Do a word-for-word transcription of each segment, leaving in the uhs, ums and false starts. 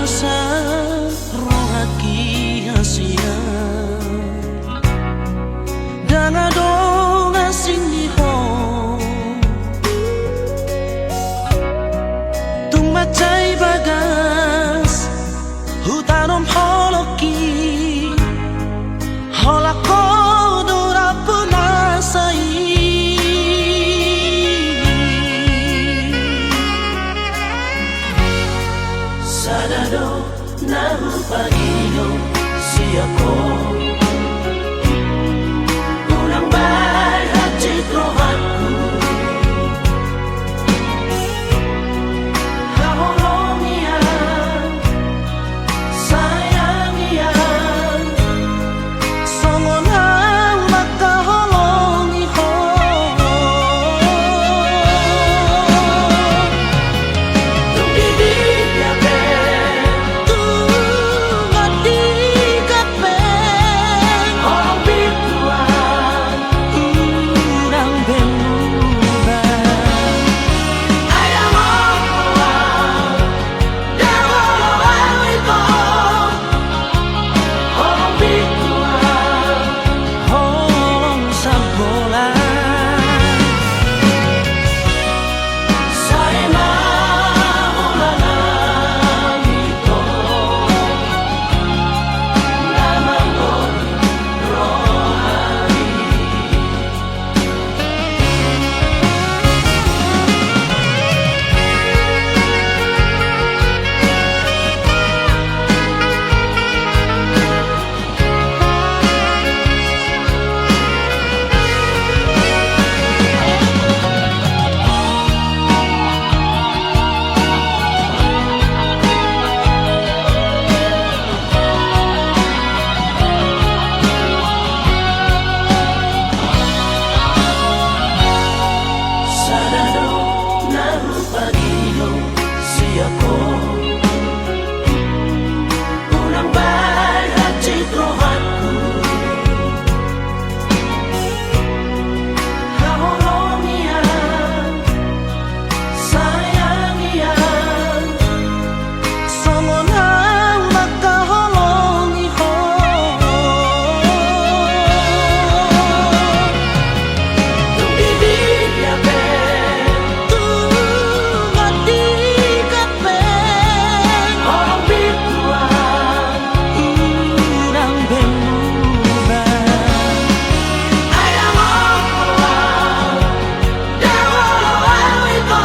Sa rohaki hasian, ndang adong asing ni ho. Tung mansai bagas hutanom holongki, holan ho do rambu na sai. Sada do na hupangilo sian ho, unang bahen hansit rohangku. Haholongi au, sayangi au, songon au mangkaholongi ho. Tung di dia pe, tung di dia pe, holong bingkuan, unang be muba. Ai dang olo au, dang olo au ito, holong bingkuan, holong sambola. Sai ma holan ami do na mangoli rohami. Sada do na hupangilo sian ho, unang bahen hansit rohangku. Haholongi au, sayangi au, songon au mangkaholongi ho. Tung di dia pe, tung di dia pe, holong bingkuan, unang be muba. Ai dang olo au, dang olo au ito,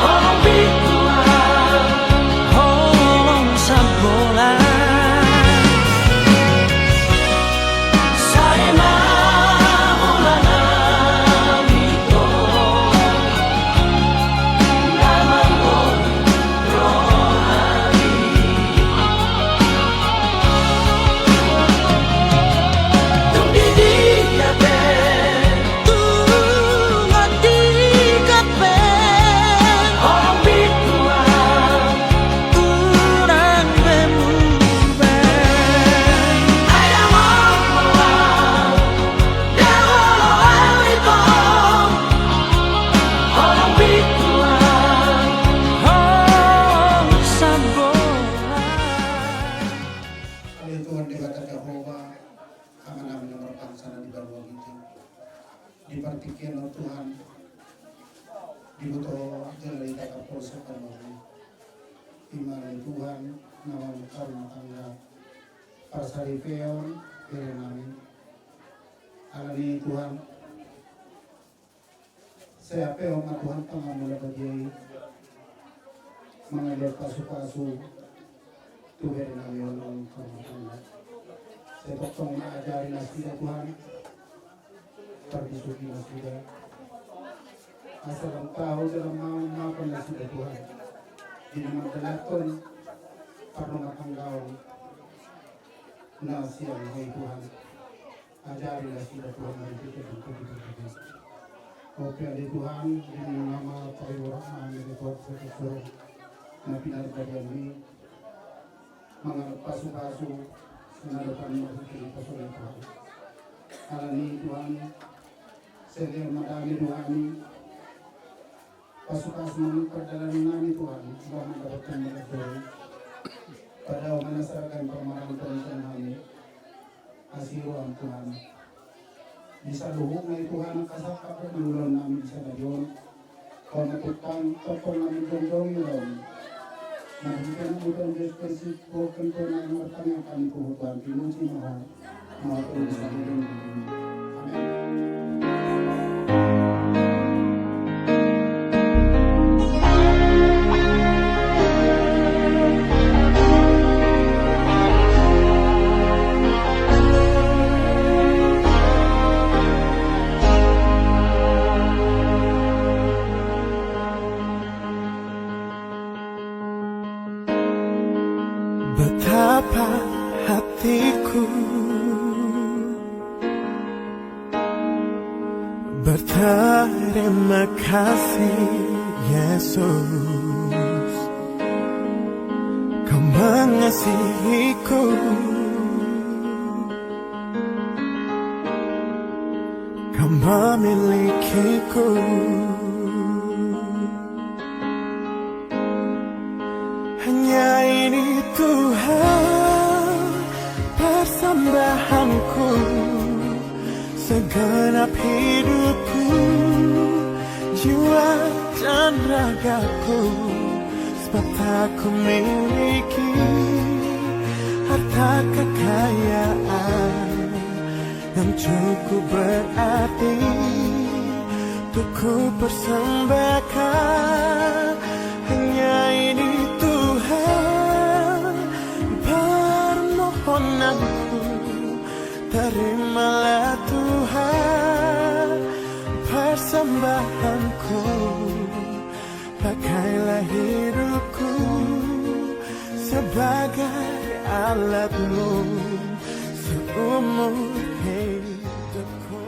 holong bingkuan, holong sambola. Sai ma holan ami do na mangoli rohami. Tung di dia pe, tung di dia pe, holong bingkuan, unang be muba. Ai dang olo au, dang olo au ito, holong bingkuan, holong sambola. Ale Tuhan Debata Jahowa, Amanami na marbangsa na di banua ginjang, di partingkian on Tuhan, diboto jala ditangkap polsek banua on, ima ale Tuhan na mamungka rumah tangga parsaripeon berenami. Alani Tuhan, sai ampehon ma Tuhan tanganmu na badia i, mangalehon pasupasu tu berenami on, on parmahanna. Sai tongtong ma ajari nasida Tuhan, parbisuhi nasida, asa lam tahu dalam mau mapa nasida Tuhan, di na mandalanhon parrumahtanggaon na sian Ho i Tuhan. Ajari nasida Tuhan, marhite bangku di bangku. Ope ale Tuhan, di na ma paiborat nami ale Tuhan, sekesuruh na pinarbadianmi, mangalap pasupasu na dopan marhite di pasupasu Tuhan. Alani Tuhan, seleon ma dame dohami, Pasupasu ma pardalanan nami Tuhan, jala mandapothon bagas dohot. Padao ma na saragan pamarangkon sian hami. Asi roham Tuhan. Di saluhutna i Tuhan angka sangkap dohot ulaon nami di sadari on. Pamatutan tongtong nami jongjong i laon. Marhite Tuhan Jesus Kristus, bohongkon Tuhan nami martangiang hami tu Ho Tuhan, pinuji ma Ho. Amen. Betapa hatiku berterima kasih, Yesus, Kau mengasihiku, Kau memilikiku. Hanya ini Tuhan persembahanku, segenap hidupku, jiwa dan ragaku, sebab tak ku miliki harta kekayaan yang cukup berarti untuk ku persembahkan. Hanya ini Tuhan permohonanku, terimalah Tuhan persembahanku. Pakailah hidupku sebagai alat-Mu seumur hidupku.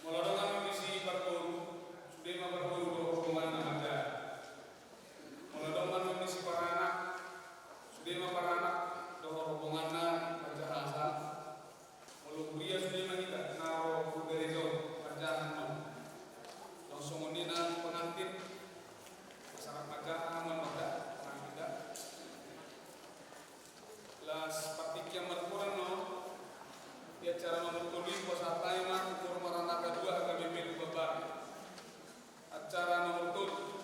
Molo adong annon disi parboru, sude ma parboru dohot rombonganna manjaha. Molo adong annon disi paranak, sude ma paranak dohot rombonganna manjaha asa. Molo huria, sude ma hita na ro tu gareja on manjaha annon. Laos songon i nang pengantin, asa rap manjaha annon ma hita, pengantin da. Las partingkian markoran no. Di acara nomor tolu i pasahat hami ma tu Kor Maranatha dua H K B P Lumban Barat. Acara nomor tolu.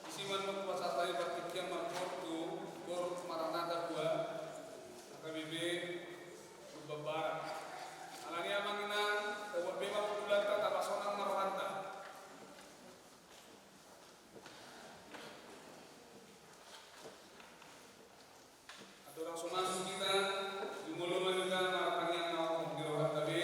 Disi ma annon pasahat hami partingkian markoran tu Kor Maranatha dua H K B P Lumban Barat. Alani i amang inang, tabuat be ma pangulanta, tapasonang ma rohanta. Andorang so masuk hita, jumolo ma hita martangiang na onom di rohanta be.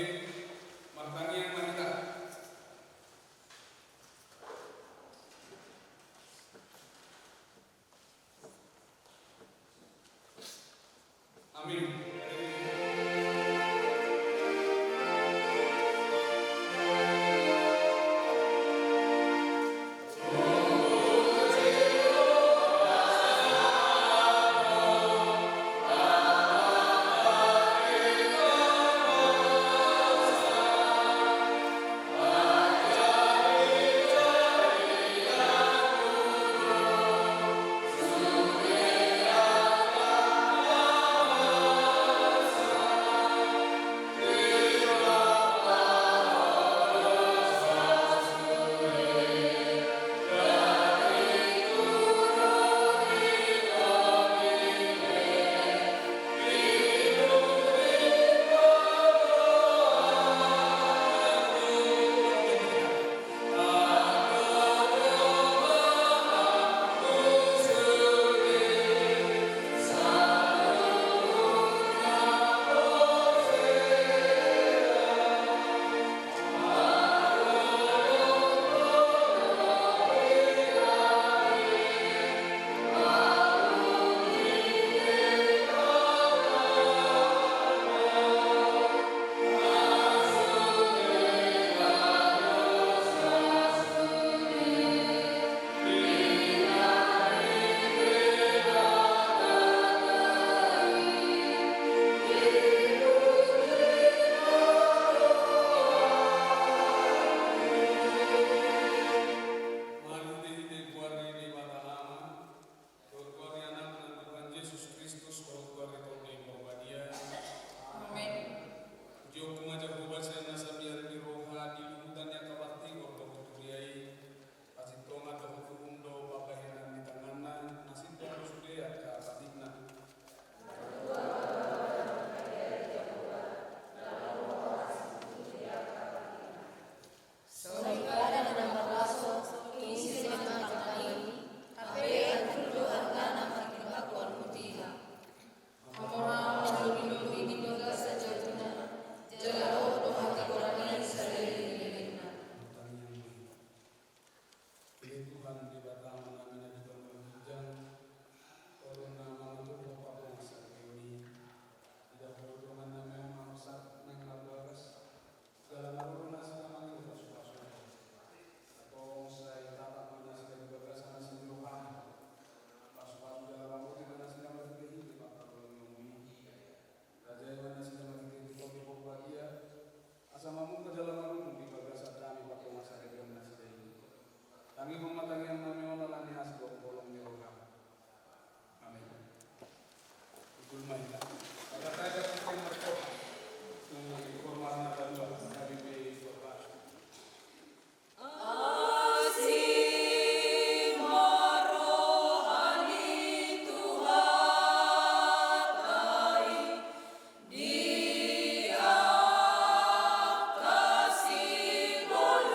Hubaen sian na samian ni roha di luhutan ni angka partigor dohot huria i, pasintongan dohot uhum do pambahenan ni tanganna, na sintong do sude angka patikna. Songon padan na marlaso, tung ise ma na mangalangka i, hape andul do argana marhite mutiara. Hamoraon ma lobinlobi di bagasan jabuna, jala olo do hatigoran i saleleng ni lelengna. Ia Tuhan Debata Amanami na di banua ginjang, Ho do na mangaturhon parbagason i. Ida Ho do dongannami on marsak naeng marbagas, jala maroro nasida mangido pasupasu. Antong sai tatap ma nasida di bagasan asi ni roham. Pasupasu jala pamoti ma nasida marhitehite parholongionmi. Rajai ma nasida marhitehite Tondi Porbadia, asa mamungka jala marunung di bagasan hami pardongansaripeon nasida i. Tangihon ma tangiangnami on ala ni asi dohot holong ni roham. Amen. Ujul ma hita. Maka saya akan markoha tu Kormar na kadua, H B P Kormar. Asi ma roha ni Tuhanta i di angka sibolusonni.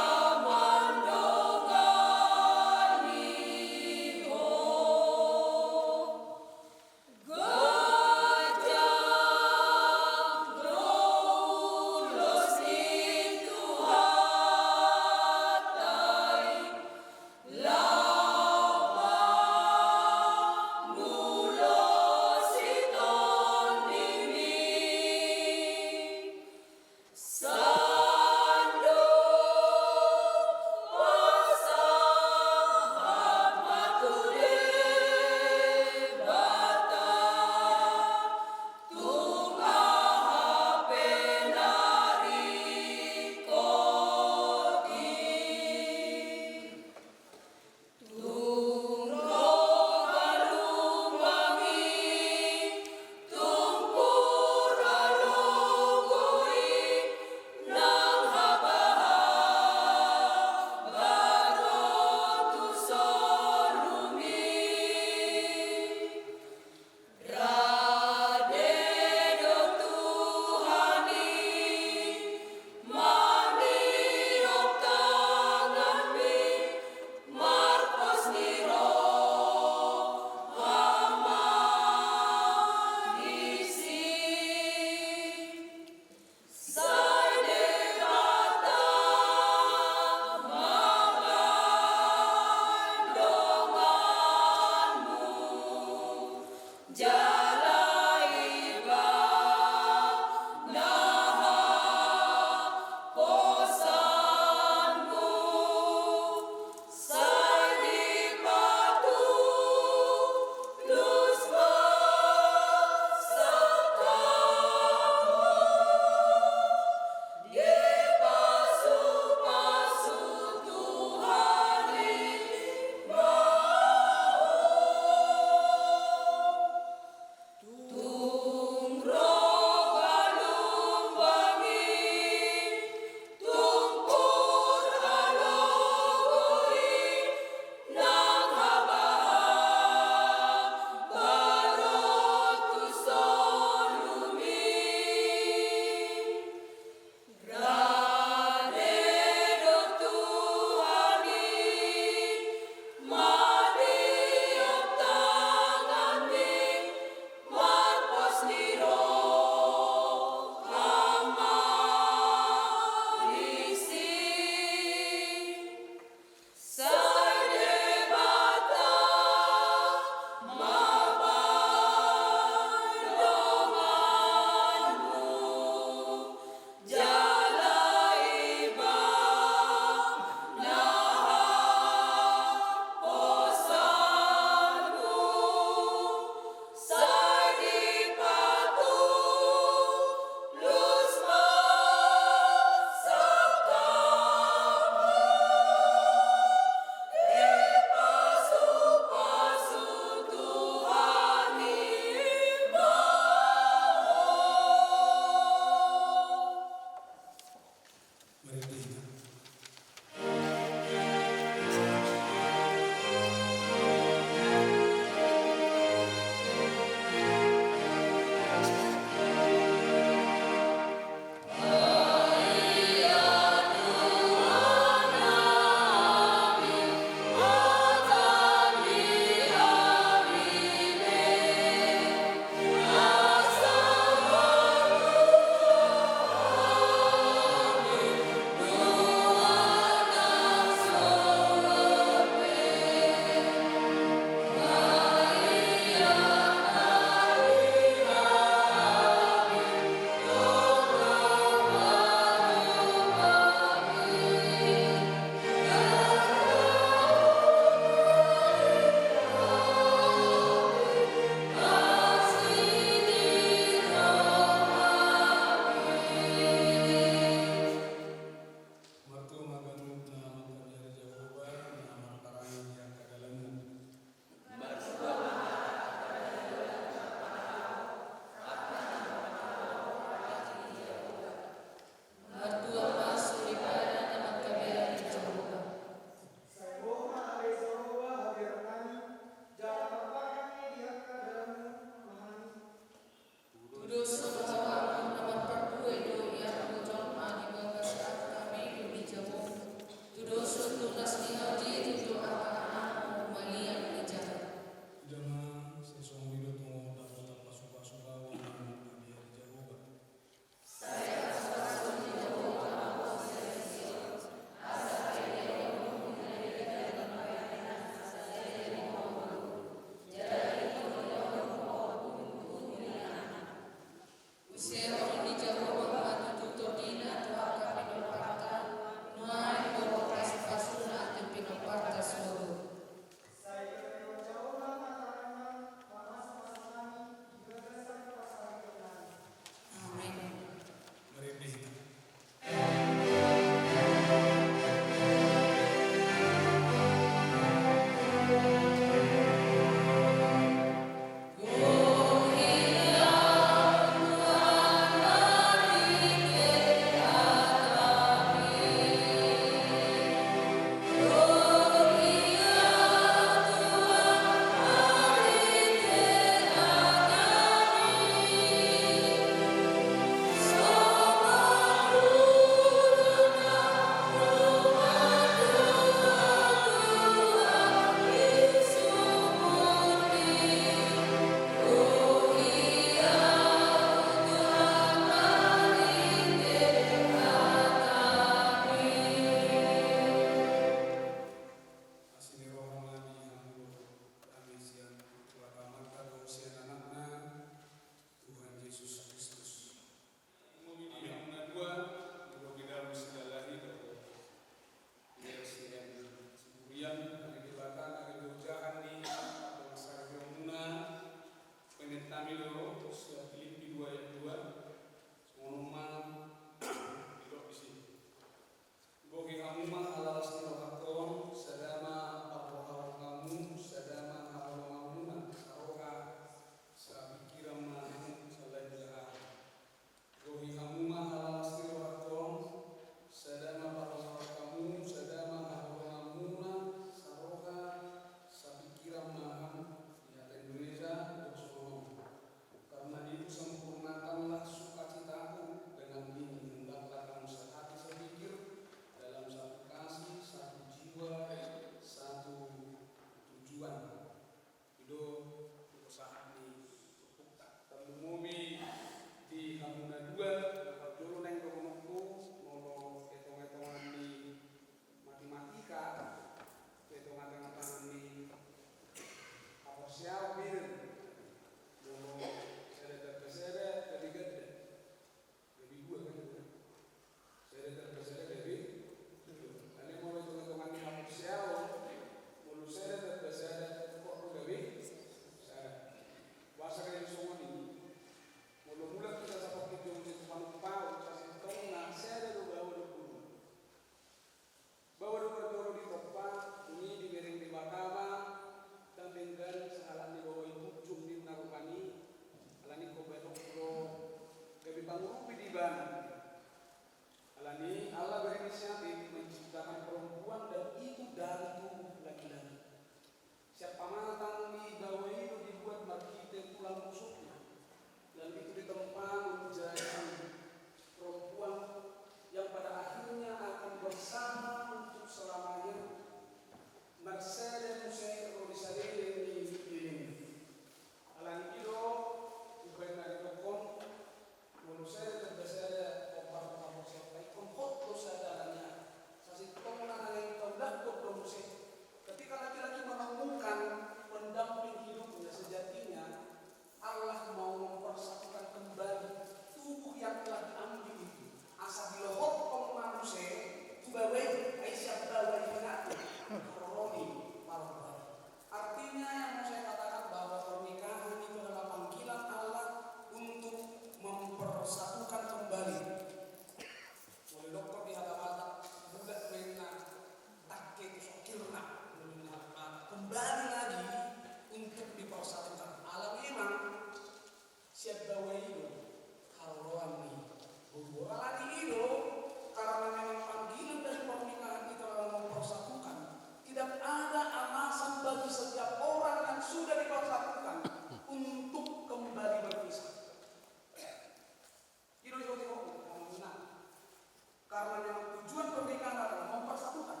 Karena memang tujuan pernikahan adalah mempersatukan,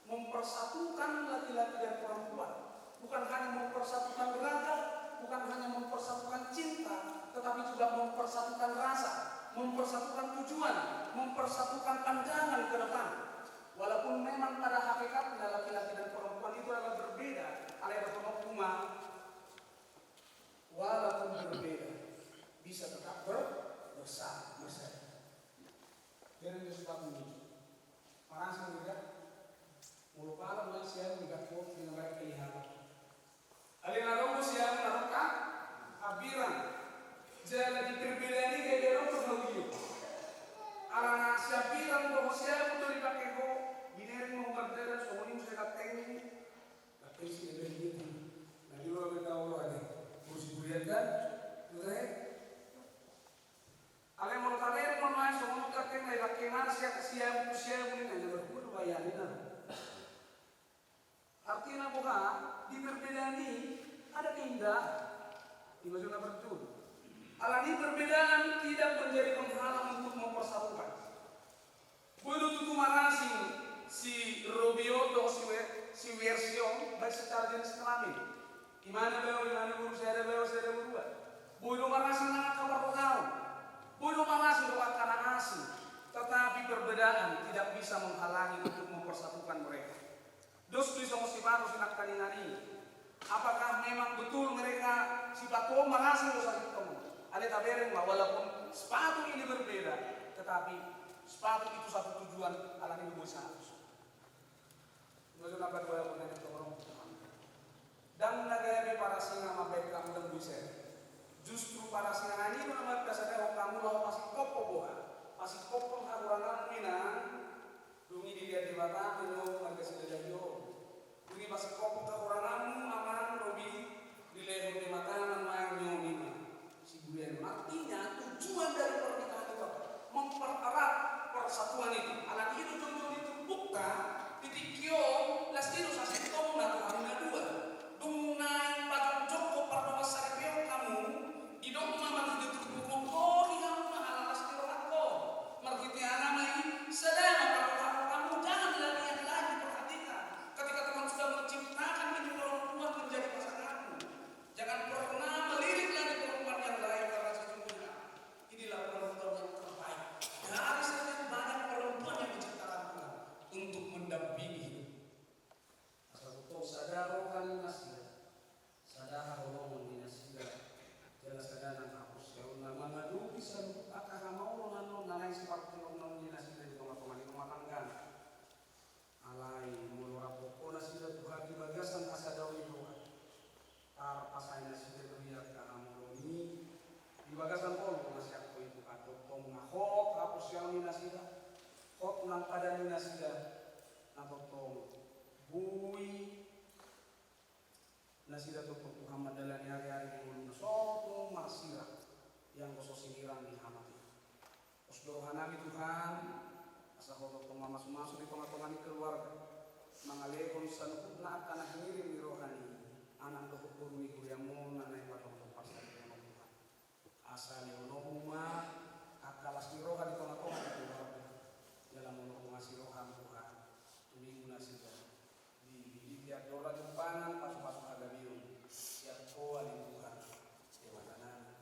mempersatukan laki-laki dan perempuan. Bukan hanya mempersatukan raga, bukan hanya mempersatukan cinta, tetapi juga mempersatukan rasa, mempersatukan tujuan, mempersatukan pandangan ke depan. Walaupun memang pada hakikatnya laki-laki dan perempuan itu adalah berbeda, alai dohononku ma, walaupun berbeda, bisa tetap ber-, bersama, bersama. Jadi, dia sempat menuju. Marasing do, molo pala mulai siang, di gak kuat, di nomor pilihan. Alai na ro siang, na ro ka, hambirang. Jala di perbedaan i gabe ro tu hau i. Alana siang hambirang, dohot siang, do dipake ho, binereng ma ho mardalan, songon i muse ganteng. Ganteng si gabe i. Na di luar beta olo ade. Kursi burian kan? Betul, eh? Alai molo tabereng ma songon on, ganteng na dipake ma siang, siang, siang, ini na, na berhulu bayani na. Artinya boha, di perbedaan i ada keindahan. Ima jolo na berjul. Alani perbedaan tidak menjadi penghalang untuk mempersatukan. Boi do tutu marasing si Robi on dohot si We-, si Wersi on, baik secara jenis kelamin. Imana baoa, imana boru, sada baoa, sada boru. Boi do marasing nang angka parrohaon. Boi do marasing dohot angka na asing. Tetapi perbedaan tidak bisa menghalangi untuk mempersatukan mereka. Dos do i songon sipatu sinangkaningan i. Apakah memang betul mereka sipatu on marasing do sasintong? Alai tabereng ma, walaupun sepatu ini berbeda, tetapi sepatu itu satu tujuan, alani do boi satu. Maksud apa dua puluh menit tolong? Ndang na gabe parasingan mambahen hamu ndang boi sada. Justru parasingan i do na mambahen sada hamu laho pasingkophon boha? Pasingkophon hahuranganmu i nang. Dung i dilehon Debata ma nyawa marga Sidalahi on. Dung i pasingkophon hahuranganmu, amang Robi, dilehon Debata ma nyawa i ma. Siburian. Artinya tujuan dari pernikahan itu apa? Mempererat persatuan itu. Alani i do jolo di turpukta, di tingki on, las i do sasintongna tu hamu na dua. Dung naeng pajongjongkon pardongansaripeon hamu, didok ma marhite turpuk on, bohi hamu ma ala las ni rohangkon. Marhite aha ma i, sada ma parrohaon hamu, jangan lagi yang lain diperhatikan. Ketika Tuhan sudah menciptakan ini perempuan menjadi pasanganmu, jangan pernah melirik lagi perempuan yang lain, karena sesungguhnya inilah perempuan yang terbaik dari sekian banyak perempuan yang diciptakan Tuhan untuk mendampingi hidup. Asa tongtong sada roha ni nasida, sada haholongon ni nasida, jala sada nang haporseaonna mangadopi saluhut angka hamaolon na naeng sipartingkos ni nasida di tongatonga ni rumah tanggana. Alai molo rap ho nasida Tuhan di bagasan hasadaon ni roha, tarpasahat nasida do i angka hamaolon i di bagasan holong na sian Ho i Tuhan. Tongtong ma hot haporseaon ni nasida, hot nang padan ni nasida, na tongtong boi nasida tongtong Tuhan mandalani ari-ari di ngoluna, so tung marsirang, ianggo so singirang ni hamatean. Pos do rohanami Tuhan, asa Ho tongtong mamasumasu di tongatonga ni keluarga, mangalehon saluhutna angka na hingirim ni roha ni anak dohot boru ni huriaM on na naeng pajongjong parsaripeon on Tuhan. Asa lehononMu ma angka las ni roha di tongatonga ni keluarga, jala molo tung asi rohaM Tuhan, tumibu nasida, dililiti andor na jumpangan, pasupasu hagabeon sian Ho ale Tuhan, Debatanami.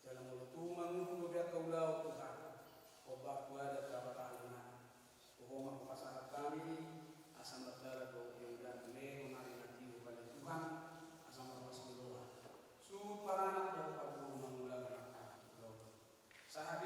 Jala molo tung manguhum dope angka ulaon Tuhan, hombar tu adat habatahononnami, tu Ho ma hupasahat hami, asa mardalan dohot denggan, lehon ari na tio ale Tuhan, asa marlas ni roha suhut paranak dohot parboru mangulahon angka ulaon. Sahat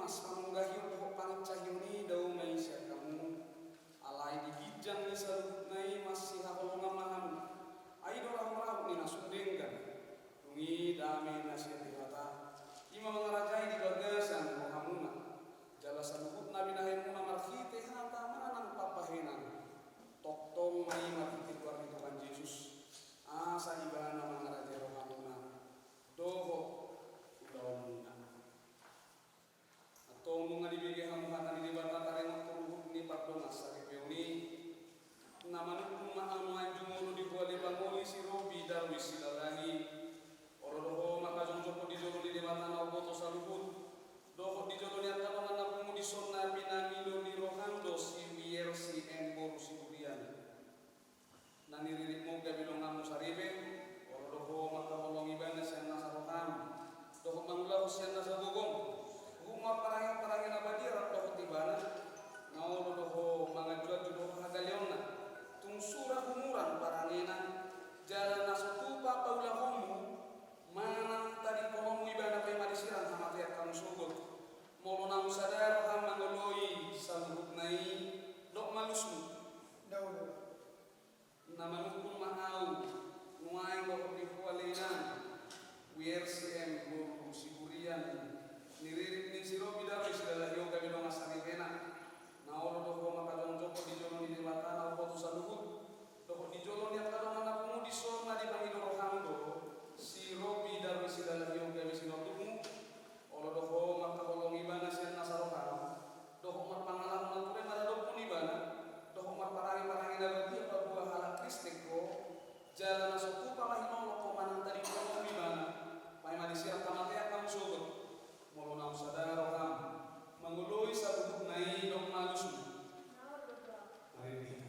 Mas pamunggahion dohot pangincahion i dao ma i sian hamu. Alai di ginjang ni saluhutna i masihaholongan ma hamu. Ai do rahut-rahut ni na sun denggan. Dung i dame na sian Debata, i ma mangarajai di bagasan rohamuna. Jala saluhutna binahenmuna marhite hata manang pambahenan, tongtong ma i marhite goar ni Tuhan Jesus, asa Ibana mangarajai rohamuna dohot ulaonmuna. Antong nunga dibege hamu hata ni Debata taringot tu ruhut ni pardongansaripeon i, na manungkun ma ahu nuaeng jumolo di Boa Lepangoli si Robi Darwis Silalahi. Olo do ho mangkajongjongkon di jolo ni Debata na umboto saluhut, dohot di jolo ni angka dongan na pungu dison na pinangido ni roham do si Wiersi M boru Siburian. Na niriritmu gabe donganmu saripe, olo do ho mangkaholongi ibana sian nasa roham, dohot mangulahon sian nasa gogom. Huhut marparange-parange na badia rap dohot ibana, na olo do ho manganju-anju dohot hagaleonna. Tung sura humurang parangena, jala na so tupa paulahonmu manang tadingkononmu ibana, paima disirang hamatean hamu sogot. Molo naung sada roham mangoloi saluhutna i, dok ma lusmu. Na manungkun ma ahu nuaeng dohot di ho ale inang, Wiersi M boru Siburian, niririt ni si Robi Darwis Silalahi on gabe dongan saripena. Na olo do ho mangkajongjongkon di jolo ni Debata na umboto saluhut, dohot di jolo ni angka dongan na pungu dison na dipangido roham do si Robi Darwis Silalahi on gabe sinondukmu. Olo do ho mangkaholongi ibana sian nasa roham, dohot marpangalaho na ture maradophon ibana, dohot marparange-parange na badia paboa halak Kristen ho, jala na so tupa ma hinolong ho manang tadingkonon ibana, paima disirang hamatean hamu sogot. Molo naung sada roham mangoloi saluhutna i, dok ma lusmu. Marende hita.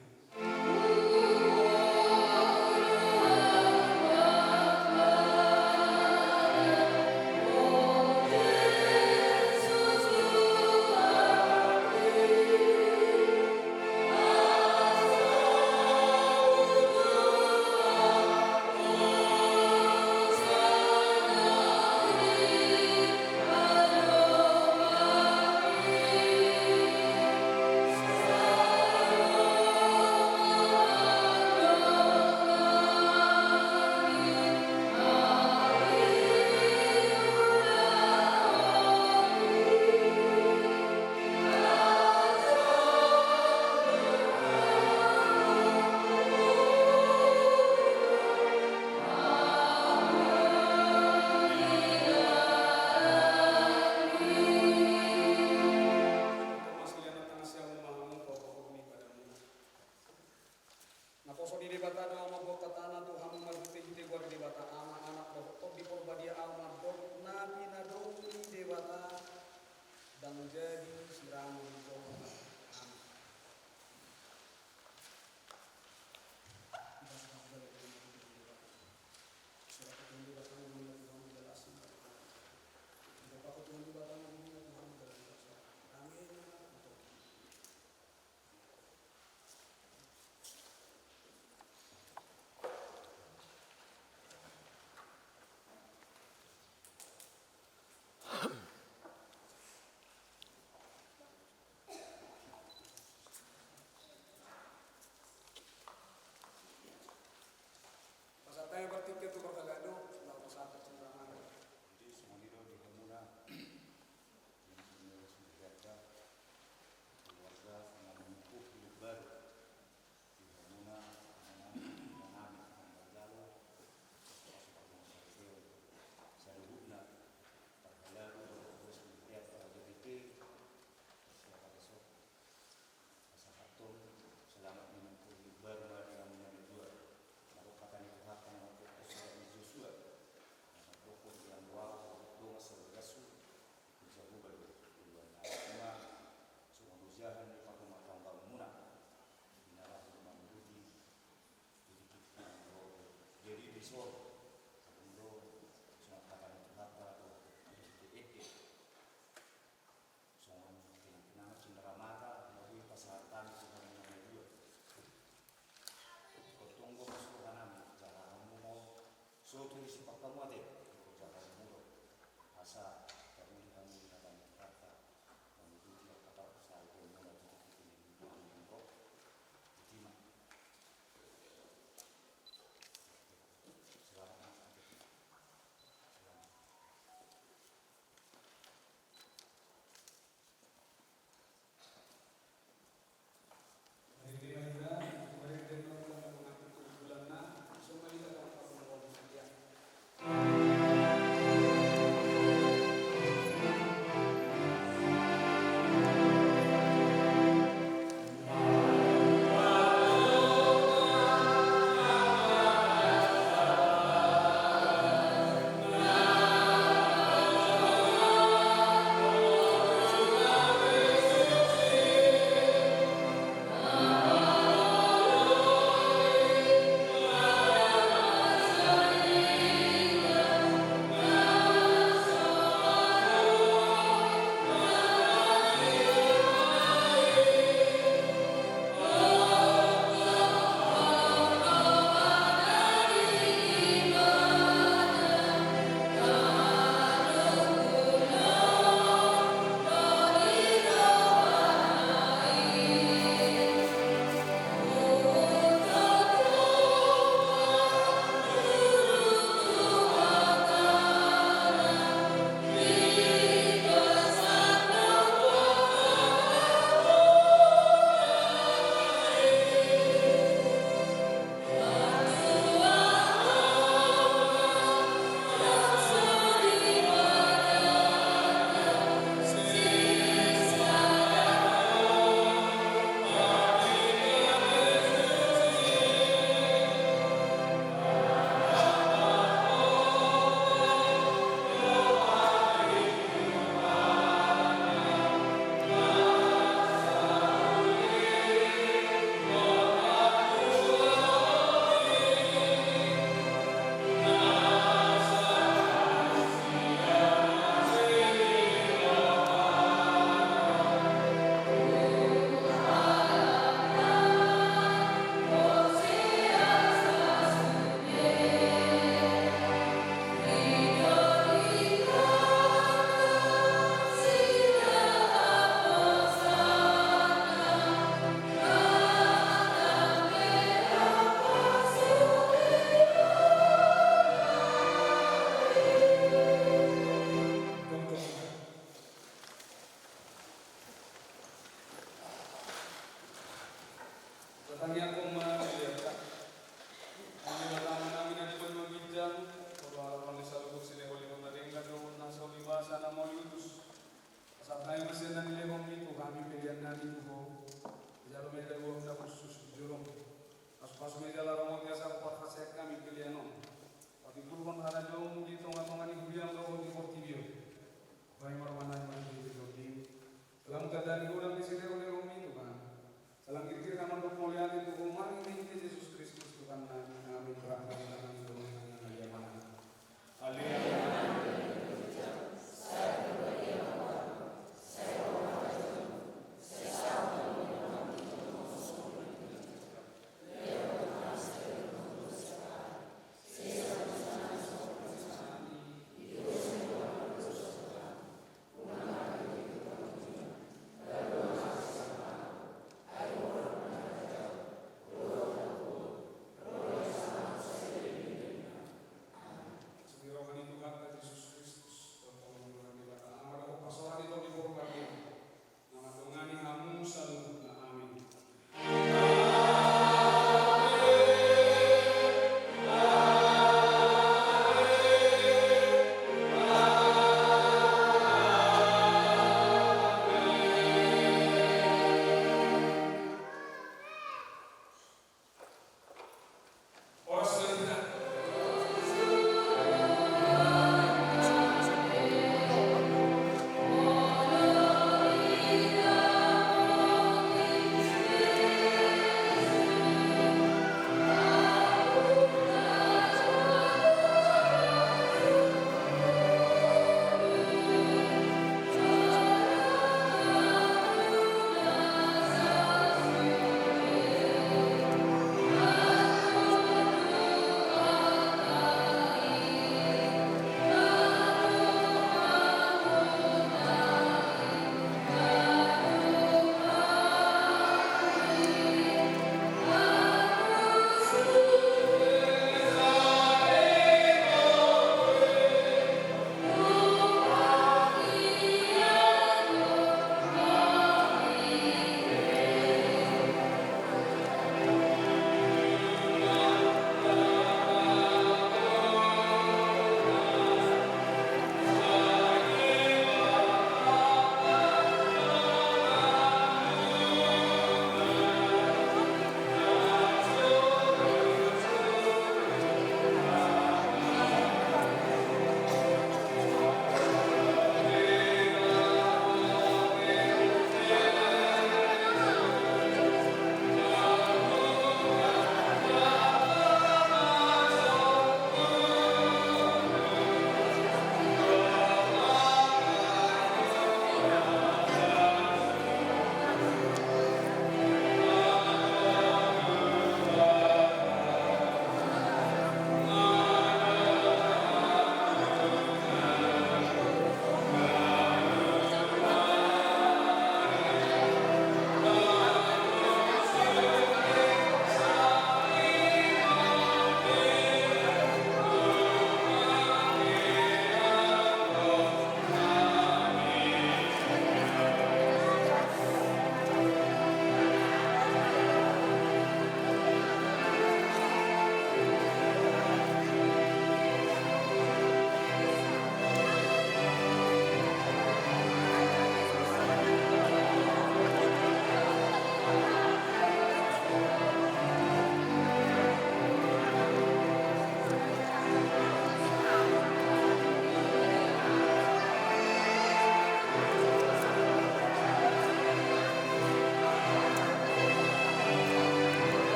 Naposo ni Debata do ahu mamboan hatana tu hamu marhitehite goar ni Debata Ama, Anak dohot Tondi Porbadia. Ahu mandok na pinadong ni Debata ndang jadi sirangon ni jolma. Amin. Pasahat hami partingkian tu parhalado, laho pasahat parcingaraman. Jadi songon i do di hamuna, di hamuna keluarga, na manungkun hidup baru. Di hamuna, anak-anak, anak-anak, anak-anak, saluhutna, parhalado, terus melihat pada diri, siapa besok. Pasahathon selamat ni manungkun hidup baru ma di hamuna na dua. Adong hata ni Tuhanta na mandok tu si Josua, na mandok di anggo ahu dohot dongan sabagashu, jahowa do uluan na ima songon ojahan ni parhomatan taonmuna. Di na laho mangurupi. Jadi dison, adong do songon hata ni Tuhanta do, ende. Songon pinangan-pinangan cinderamata na boi pasahat hami tu hamuna na dua. Tongtong do masuruhan nami, jala hamu ma so tutu sipakkamu ate, jala hamu do. Asa tauli hamu di hata ni Tuhanta.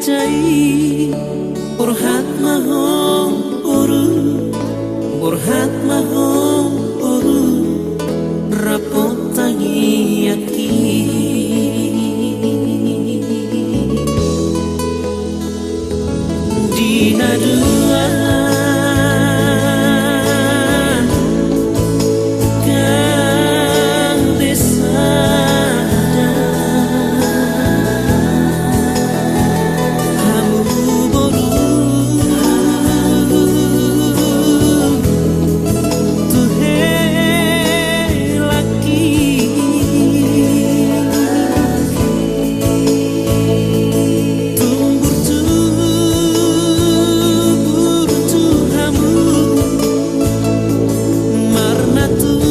Sai borhat ma ho boru, borhat ma ho boru, rap tangiangki. Di na dua gabe sada, hamu boru tu helangki. Tumbur tumbur tu hamu marnatua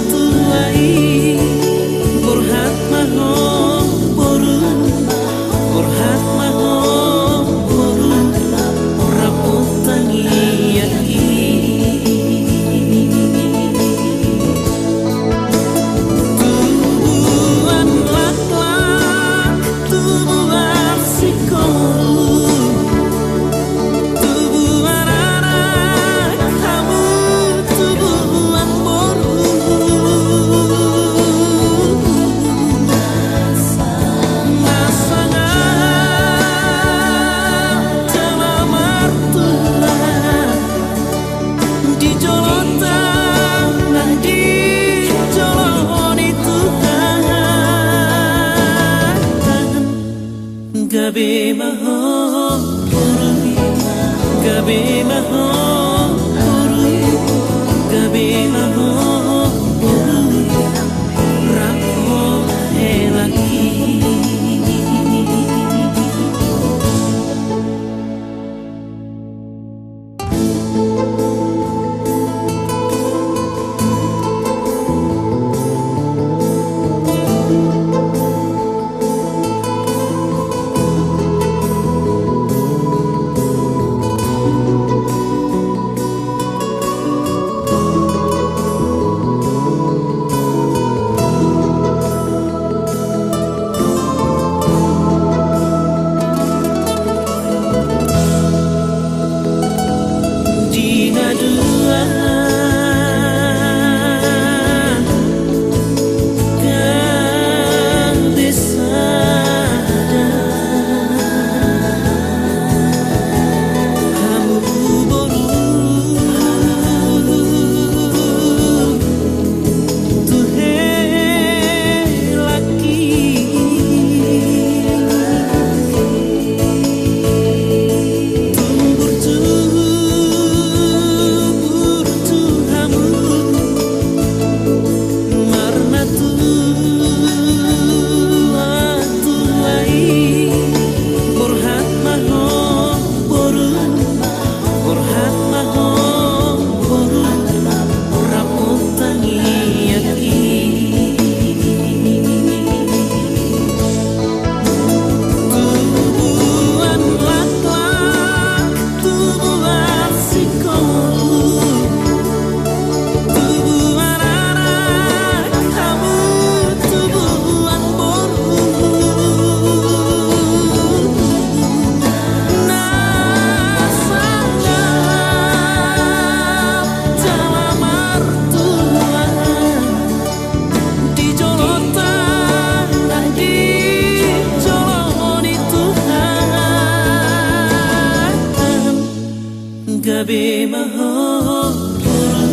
tua i, borhat ma ho boru, borhat ma ho boru, rap tangiangki. Tubuan laklak, tubuan singkop, tubuan anak, hamu tubuan boru. Na sangap jala martua di jolonta nang di jolo ni Tuhan. Gabe ma ho boru, gabe ma ho boru, gabe ma ho boru, rap helangki. Di na dua gabe sada, hamu boru tu helangki. Tumbur tumbur tu hamu marnatua tua i, borhat ma ho boru, borhat ma ho boru, rap tangiangki. Tubuan laklak, tubuan singkop, tubuan anak, hamu tubuan boru. Na sangap jala martua di jolonta nang di jolo ni Tuhan. Gabe ma ho boru,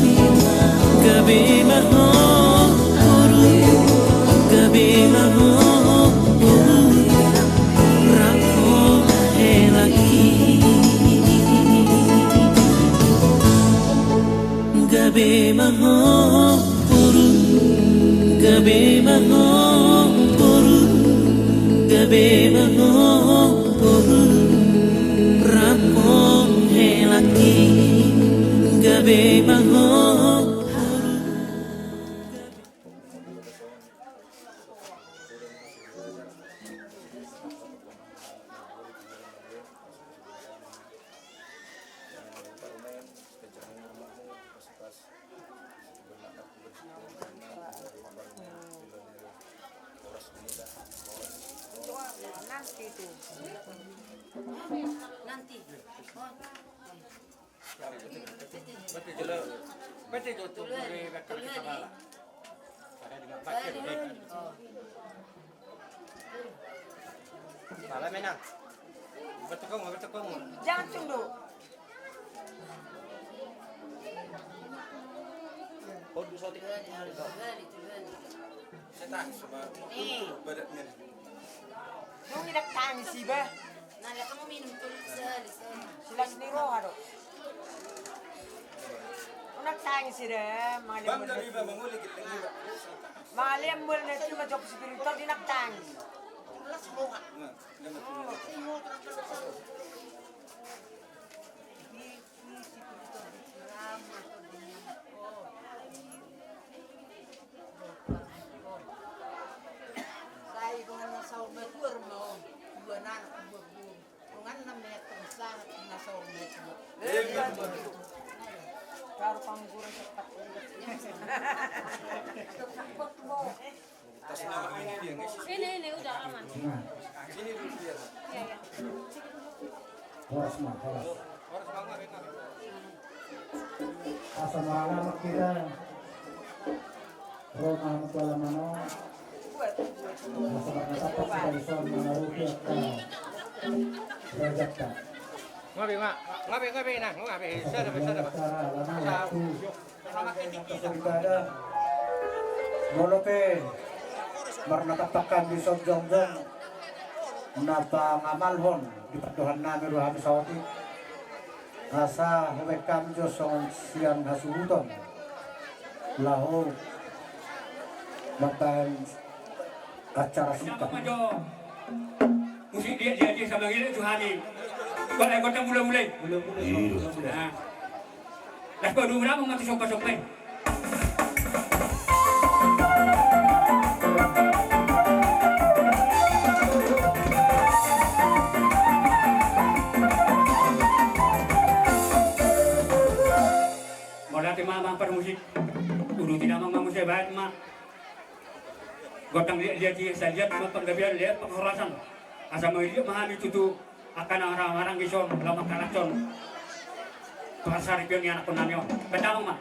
gabe ma ho boru, gabe ma ho boru, rap helangki. Gabe ma ho boru, gabe ma ho boru, gabe ma ho boru, rap helangki. Gabe ma ho boru. Nanti. Oh. Berarti jolo, berarti jolo tu boleh bakar kita bala. Ada di bakar. Oh. Bala menang. Bertekong, bertekong. Jangan tunduk. Oh, dua sotik. Setan sama. Nih. Badak men. Dung idak tangis iba. Nah, lihat kamu minum dulu, sel, sel. Silas ni roha do. Unang tangis ida, mangalian. Bang dari bang manguli kita. Mangalian bulan itu ma jok spiritual di nak tangis. Nah, dia mati. Sai dongan na saur matua ma on, dua anak, dua boru. Dongan na meak tong sahat na saur matua. Baru pangguran cepat. Ini, ini, udah aman. Ini dulu dia. Iya, iya. Horas ma, horas. Asa maralaman hita. Ro ma hamu tu alaman on. Asa marnatap hita dison mangarupi angka derajat ta. Ngabe, ngabe, ngabe, nah, ngabe, sada, sada. Acara lama waktu. Ibadah. Molo pe marnatap hami dison jongjong na pangamalhon di pandohan nami do hami saotik. Asa hubaen hami jo songon sian hasuhuton laho mambaen acara singkat. Musik dia dia dia sama gini tu hami. Kalau ekor tak mula-mula. Mula-mula. Nah. Las ko dua berapa mati sompa-sompa. Mauliate ma amang parmusik. Uduti damang ma muse baen ma. Gondang liat-liat i, sai liat ma panggabean, liat panghorasan. Asa mangiliat ma hami tutu angka na marhahamaranggi son laho mangkalashon parsaripeon ni anakkon nami on. Baen damang ma.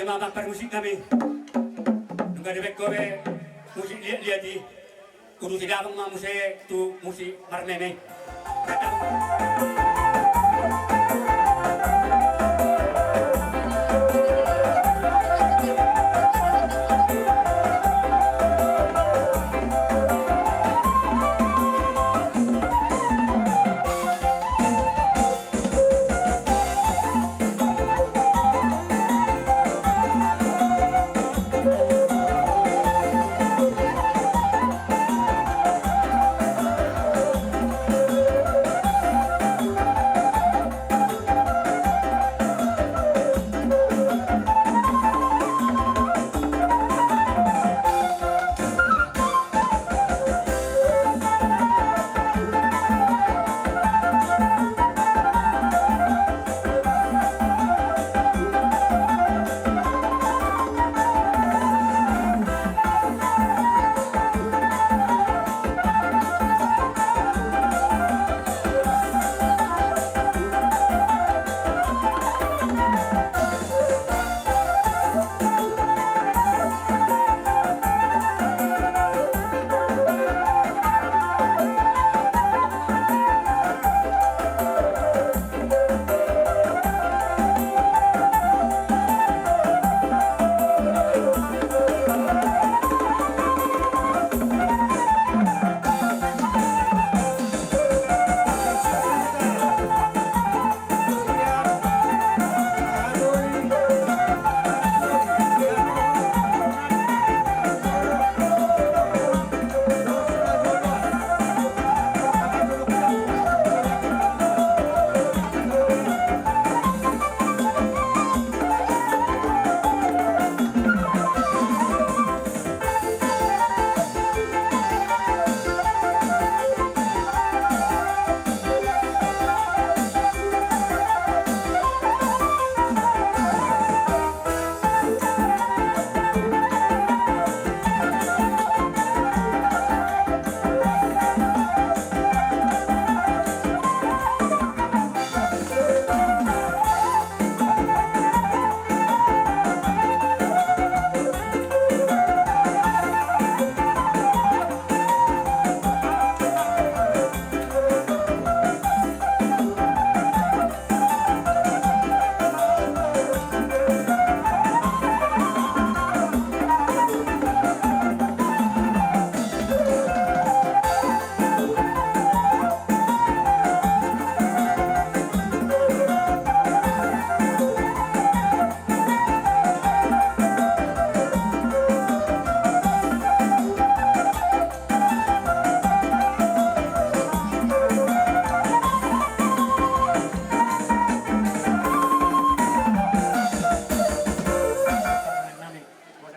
Amang parmusik nami. Nunga dibaen ho be musik liat-liat i. Uduti damang ma muse tu musik marmeme.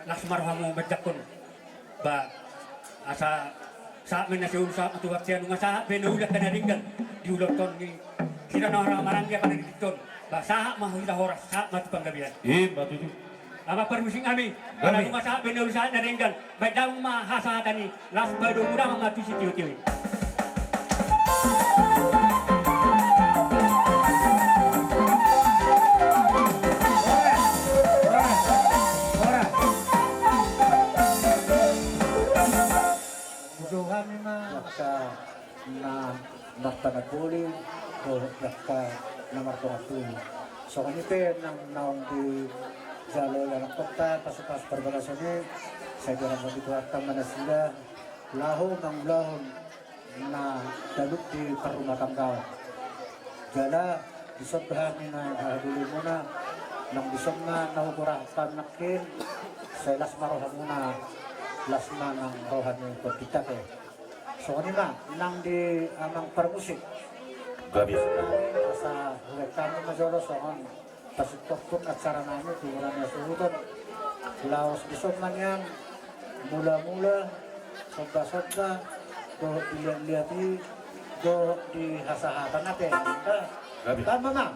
Las ma rohamu manjangkon. Ba, asa sahat ma na siulu, sahat ma tu bontean, nunga sahat be na uli angka na denggan di ulaonta on, di hita na marhahamaranggi angka na denggan on. Ba, sahat ma hita horas, sahat ma tu panggabean. Ima tutu. Amang parmusik nami, gabe. Nunga sahat be na uli, sahat na denggan. Baen damang ma hasahatan i, laos padomu damang ma tu sitiotio i. Mujou hami ma angka na martanaboli dohot angka na martonga tubu. Songon i pe nang naung dijalo ianakhonta pasupasu parbagason i, sai diramoti Tuhanta ma nasida laho mangulahon na dalan di parrumatanggaon. Jala dison do hami na hahadolimuna, nang dison ma na hugoarahon hami nangkin, sai las ma rohamuna, las ma nang roha ni tonditta pe. Songon i ma nang di amang parmusik. Gabe. Asa hubaen hami ma jolo songon pasintongkon acara nami tu hurang ni hasuhuton. Laos dison ma nian mulamula, sombasomba, dohot di liatliat i, dohot di hasahatan ate. Gabe. Tamba ma.